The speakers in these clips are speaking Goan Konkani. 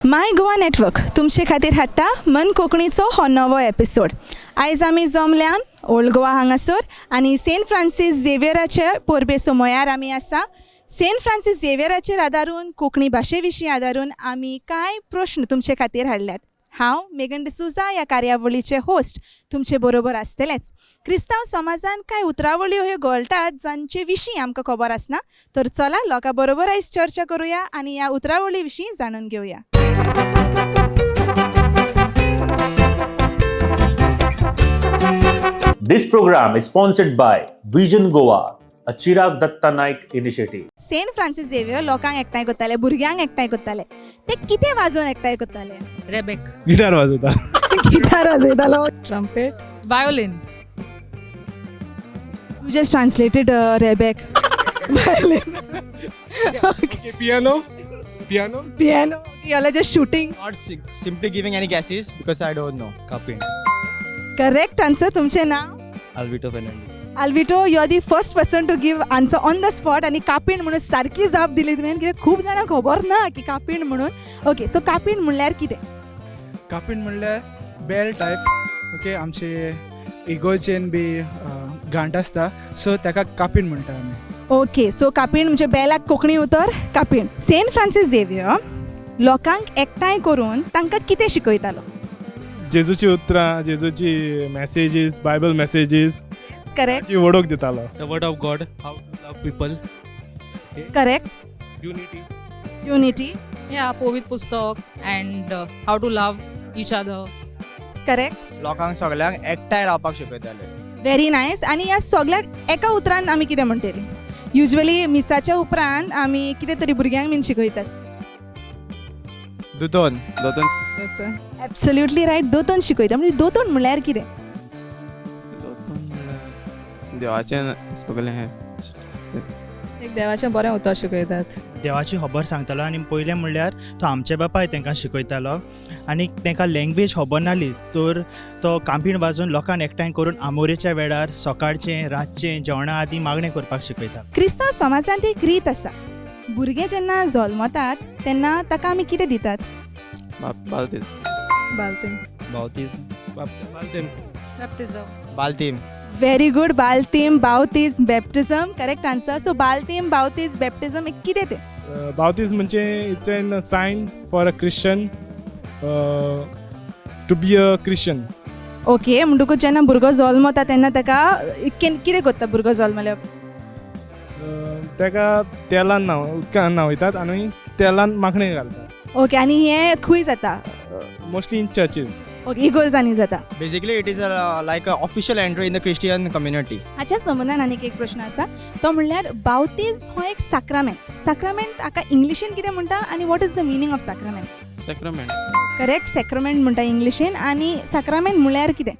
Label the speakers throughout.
Speaker 1: माय गोवा नेटवर्क तुमचे खातीर हाडटा मन कोंकणीचो हो नवो एपिसोड. आयज आमी जमल्यान ओल्ड गोवा हांगासर आनी सेंट फ्रांसीस झेवियराचे परबे समयार आमी आसा. सेंट फ्रांसीस झेवियराचेर आदारून, कोंकणी भाशे विशीं आदारून आमी कांय प्रश्न तुमचे खातीर हाडल्यात. हांव मेगन डिसुजा, ह्या कार्यावळीचे होस्ट तुमचे बरोबर आसतलेंच. क्रिस्तांव समाजान कांय उतरावळ्यो ह्यो घोळटात जांचे विशीं आमकां खबर आसना. तर चला, लोकां बरोबर आयज चर्चा करुया आनी ह्या उतरावळी विशीं जाणून घेवया.
Speaker 2: This program is sponsored by Vision Goa, a Chirag Datta Naik initiative.
Speaker 1: Saint Francis Xavier लोकांक एकठांय करताले, भुरग्यांक एकठांय करताले. ते कितें वाजोवन एकठांय करताले?
Speaker 3: रेबेक.
Speaker 4: गिटार वाजयता.
Speaker 1: गिटार वाजयतालो.
Speaker 5: Trumpet.
Speaker 3: Violin.
Speaker 1: You just translated rebec. Okay.
Speaker 4: Piano, piano.
Speaker 1: Piano. You are just shooting.
Speaker 6: Not simply giving any guesses because I don't know.
Speaker 7: Kapin.
Speaker 1: Correct answer. तुमचें नांव?
Speaker 7: Alvito Fernandes.
Speaker 1: Alvito, you are the first person to give answer on the spot आनी कापीण म्हणून सारकी जाप दिली तुवें, कित्याक खूब जाणांक खबर ना की कापीण म्हणून. ओके, सो कापीण म्हणल्यार कितें?
Speaker 8: कापीण म्हणल्यार बेल टायप, ओके, आमचे इगोर्जेन बी घांट आसता, सो ताका कापीण म्हणटा आमी.
Speaker 1: ओके, सो कापीण म्हणजे बेलाक कोंकणी उतर कापीण. सेंट फ्रांसीस झेवियर लोकांक एकठांय करून तांकां कितें शिकयतालो?
Speaker 4: जेजूची उतरां, जेजूची मॅसेजीस, बायबल मॅसेजीस.
Speaker 1: करेक्ट.
Speaker 4: ची वडोक दितालो.
Speaker 7: The word of God, how to love people.
Speaker 1: Correct.
Speaker 7: Unity.
Speaker 1: Unity.
Speaker 3: Yeah, Povit Pustak and how to love each other.
Speaker 1: Correct.
Speaker 6: लोकांक सगळ्यांक एकठांय रावपाक शिकयताले.
Speaker 1: Very nice. आनी ह्या सगळ्याक एका उतरान आमी कितें म्हणटली? युजवली मिसाच्या उपरांत आमी कितें तरी भुरग्यांक बीन शिकयतात.
Speaker 6: दुतोन.
Speaker 7: दोतोन.
Speaker 1: Absolutely right. दोतोन शिकयता. म्हणजे दोतोन म्हणल्यार कितें?
Speaker 7: दोतोन म्हणल्यार देवाचें सगळें हें.
Speaker 5: एक देवाचें बरें उतर शिकयतात.
Speaker 9: देवाची खबर सांगतालो आनी पयलें म्हणल्यार तो आमचे बापाय तांकां शिकयतालो आनी तांकां लँग्वेज खबर नासली तर तो कांपीण वाजोवन लोकांक एकठांय करून आमोरेच्या वेळार सकाळचें, रातचें जेवणा आदीं मागणें करपाक शिकयता.
Speaker 1: क्रिस्तांव समाजांत एक रीत आसा, भुरगे जेन्ना जल्मतात तेन्ना ताका आमी कितें दितात?
Speaker 7: बालतीस.
Speaker 5: बालतीम.
Speaker 7: बावतीस.
Speaker 4: बालतेम.
Speaker 3: Baptism.
Speaker 6: बालतीम.
Speaker 1: Very good. बालतीम, बावतीज, बॅप्टिझम, करेक्ट आन्सर. सो बालतीम, बावतीज, बॅप्टिझम एक कितें तें?
Speaker 4: बावतीस म्हणजे it's an sign for a Christian to be a Christian.
Speaker 1: Okay, म्हणटकूच जेन्ना भुरगो जल्मता तेन्ना ताका कितें करता भुरगो जल्मल्या?
Speaker 4: ताका तेलान न्हांव, उदकान न्हांवयतात आनी तेलान माखणें घालतात.
Speaker 1: ओके, आनी हें खंय जाता?
Speaker 4: Mostly in churches.
Speaker 1: ओके, इगोर्जांनी जाता.
Speaker 6: Basically it is like a official entry in the Christian community.
Speaker 1: हाच्या संबंदान आनीक एक प्रश्न आसा, तो म्हणल्यार बावतीज हो एक साक्रामेंत. साक्रामेंत हाका इंग्लिशीन कितें म्हणटा आनी what is the meaning of sacrament?
Speaker 7: Sacrament.
Speaker 1: Correct. Sacrament म्हणटा इंग्लिशीन. आनी साक्रामेंत म्हणल्यार कितें?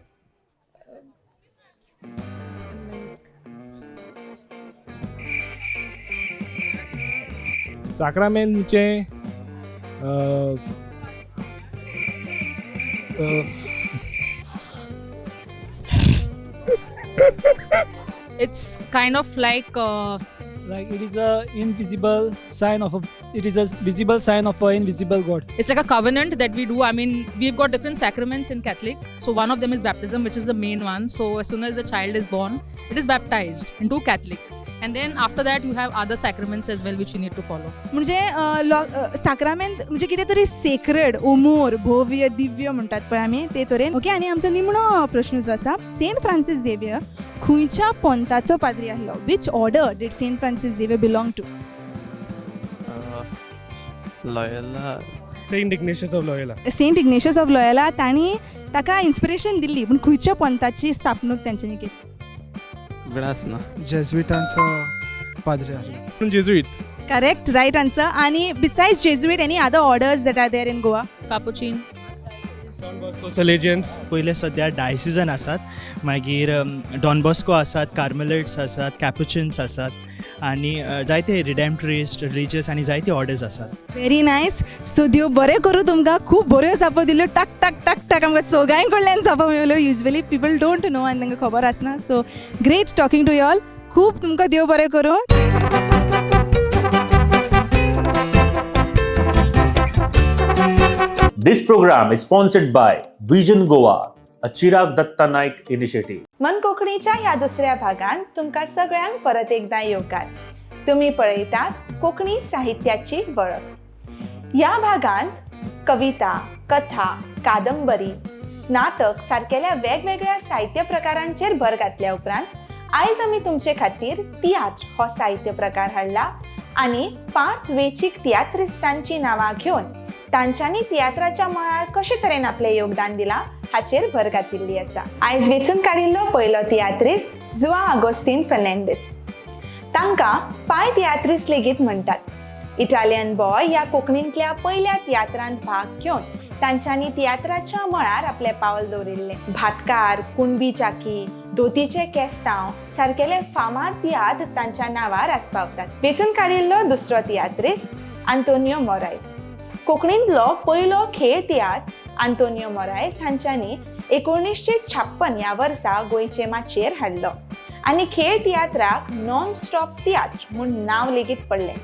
Speaker 4: साक्रामेंत म्हणजे अ,
Speaker 3: It's kind of like
Speaker 10: Like it is a invisible sign of a, it is a visible sign of a invisible god.
Speaker 3: It's like a covenant that we do. I mean, we've got different sacraments in Catholic. So one of them is baptism, which is the main one. So as soon as a child is born, it is baptized into Catholic. And then after that, you have other sacraments as well, which you need to follow.
Speaker 1: म्हणजे साक्रामेंत म्हणजे कितें तरी सेक्रेड, उमोर, भव्य दिव्य म्हणटात पळय आमी, ते तरेन. ओके, आनी आमचो निमणो प्रश्न जो आसा, सेंट फ्रांसीस झेवियर खंयच्या पंथाचो पाद्री आसलो? Which order did Saint Francis Xavier belong to?
Speaker 7: Loyola.
Speaker 4: Saint Ignatius of Loyola.
Speaker 1: Saint Ignatius of Loyola तांणी ताका इन्स्पिरेशन दिल्ली, पूण खंयच्या पंथाची स्थापणूक तांच्यांनी केली?
Speaker 7: गडास ना.
Speaker 8: जेज्विटांचो पाद्री आसलो.
Speaker 4: जेजुईत.
Speaker 1: Correct, right answer. आनी besides Jesuit, any other orders that are there in Goa?
Speaker 3: Capuchin.
Speaker 4: Don Bosco Salesians.
Speaker 9: पयले सद्या डायसिजन आसात, मागीर डॉन बॉस्को आसात, कार्मेलायट्स आसात, कॅपुचिन्स आसात आनी जायते रिडेम्पटरिस्ट, रिलिजियस आनी जायते ऑर्डर्स आसात.
Speaker 1: Very nice. सो देव बरें करूं तुमकां. खूब बऱ्यो जापो दिल्यो, टाक टाक टाक टाक आमकां चौगांय कडल्यान जापो मेळ्ळ्यो. युजवली पिपल don't know आनी तांकां खबर आसना. So great talking to y'all. खूब तुमकां देव बरें करूं.
Speaker 2: This program is sponsored by Vision Goa, a Chirag Datta Naik initiative.
Speaker 1: मन कोंकणीच्या ह्या दुसऱ्या भागांत तुमकां सगळ्यांक परत एकदां येवकार. तुमी पळयतात कोंकणी साहित्याची वळख. ह्या भागांत कविता, कथा, कादंबरी, नाटक सारकेल्या वेगवेगळ्या साहित्य प्रकारांचेर भर घातल्या उपरांत आयज आमी तुमचे खातीर तियात्र हो साहित्य प्रकार हाडला आनी 5 वेंचीक तियात्रिस्तांची नांवां घेवन तांच्यांनी तियात्राच्या मळार कशे तरेन आपलें योगदान दिलां हाचेर भर घातिल्ली आसा. आयज वेंचून काडिल्लो पयलो तियात्रिस्त जुआ आगोस्तीन फर्नांडीस. तांकां पाय तियात्रिस्त लेगीत म्हणटात. इटालियन बॉय ह्या कोंकणींतल्या पयल्या तियात्रांत भाग घेवन तांच्यांनी तियात्राच्या मळार आपलें पावल दवरिल्लें. भाटकार, कुणबी चाकी, धोतीचे केस्तांव सारकेले फामाद तियात्र तांच्या नांवार आस्पावतात. वेंचून काडिल्लो दुसरो तियात्रिस्त आंतोनियो मोरायस. कोंकणींतलो पयलो खेळ तियात्र आंतोनियो मोरायस हांच्यांनी 1956 ह्या वर्सा गोंयचे माचयेर हाडलो आनी खेळ तियात्राक नॉन स्टॉप तियात्र म्हूण नांव लेगीत पडलें.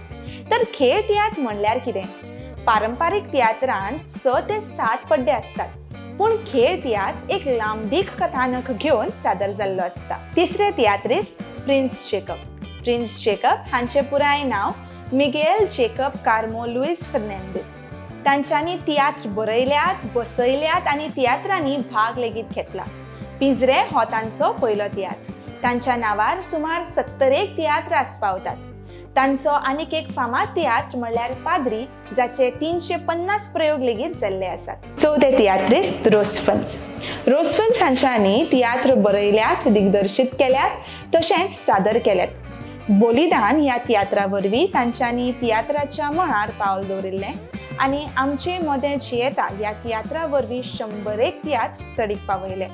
Speaker 1: तर खेळ तियात्र म्हणल्यार कितें? पारंपारीक तियात्रांत 6 ते 7 पड्डे आसतात, पूण खेळ तियात्र एक लांबदीक कथानक घेवन सादर जाल्लो आसता. तिसरे तियात्रिस्त प्रिन्स जेकब. प्रिन्स जेकब हांचें पुराय नांव मिगेल जेकब कार्मो लुईस फर्नांडीस. तांच्यांनी तियात्र बरयल्यात, बसयल्यात आनी तियात्रांनी भाग लेगीत घेतला. पिंजरे हो तांचो पयलो तियात्र. तांच्या नांवार सुमार 71 तियात्र आस्पावतात. तांचो आनीक एक फामाद तियात्र म्हणल्यार पाद्री, जाचे 350 प्रयोग लेगीत जाल्ले आसात. चवथे तियात्रिस्त रोजफन्स. रोजफन्स हांच्यांनी तियात्र बरयल्यात, दिग्दर्शीत केल्यात तशेंच सादर केल्यात. बलिदान ह्या तियात्रा वरवीं तांच्यांनी तियात्राच्या मळार पावल दवरिल्लें आनी आमचे मोदें जियेता ह्या तियात्रा वरवीं 101 तियात्र तडीक पावयले.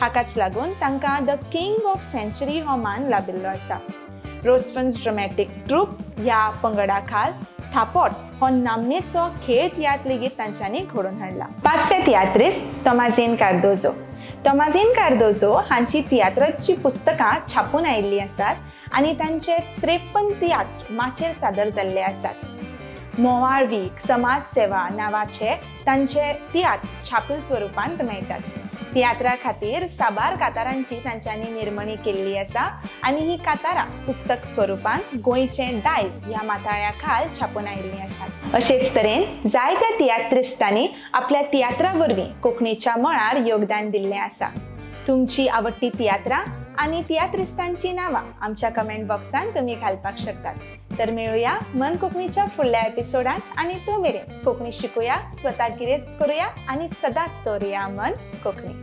Speaker 1: हाकाच लागून तांकां the king of century हो मान लाबिल्लो आसा. रोजफन्स ड्रामॅटीक ट्रूप ह्या पंगडा खाल थापोट हो नामनेचो खेळ तियात्र लेगीत तांच्यांनी घडोवन हाडला. पांचवे तियात्रिस्त तोमाझीन कार्दोजो. तोमाझीन कार्दोजो हांची तियात्राची पुस्तकां छापून आयिल्लीं आसात आनी तांचे 53 तियात्र माचयेर सादर जाल्ले आसात. मोवाळ वीक, समाज सेवा नांवाचे तांचे तियात्र छापील स्वरुपांत मेळटात. तियात्रा खातीर साबार कातारांची तांच्यांनी निर्मणी केल्ली आसा आनी ही कातारां पुस्तक स्वरुपांत गोंयचें दायज ह्या माथाळ्या खाल छापून आयिल्लीं आसात. अशेच तरेन जायत्या तियात्रिस्तांनी आपल्या तियात्रा वरवीं कोंकणीच्या मळार योगदान दिल्लें आसा. तुमची आवडटी तियात्रां आनी तियात्रिस्तांची नांवां आमच्या कमेंट बॉक्सान तुमी घालपाक शकतात. तर मेळुया मन कोंकणीच्या फुडल्या एपिसोडांत आनी तो मेरेन कोंकणी शिकुया, स्वता गिरेस्त करुया आनी सदांच दवरुया मन कोंकणी.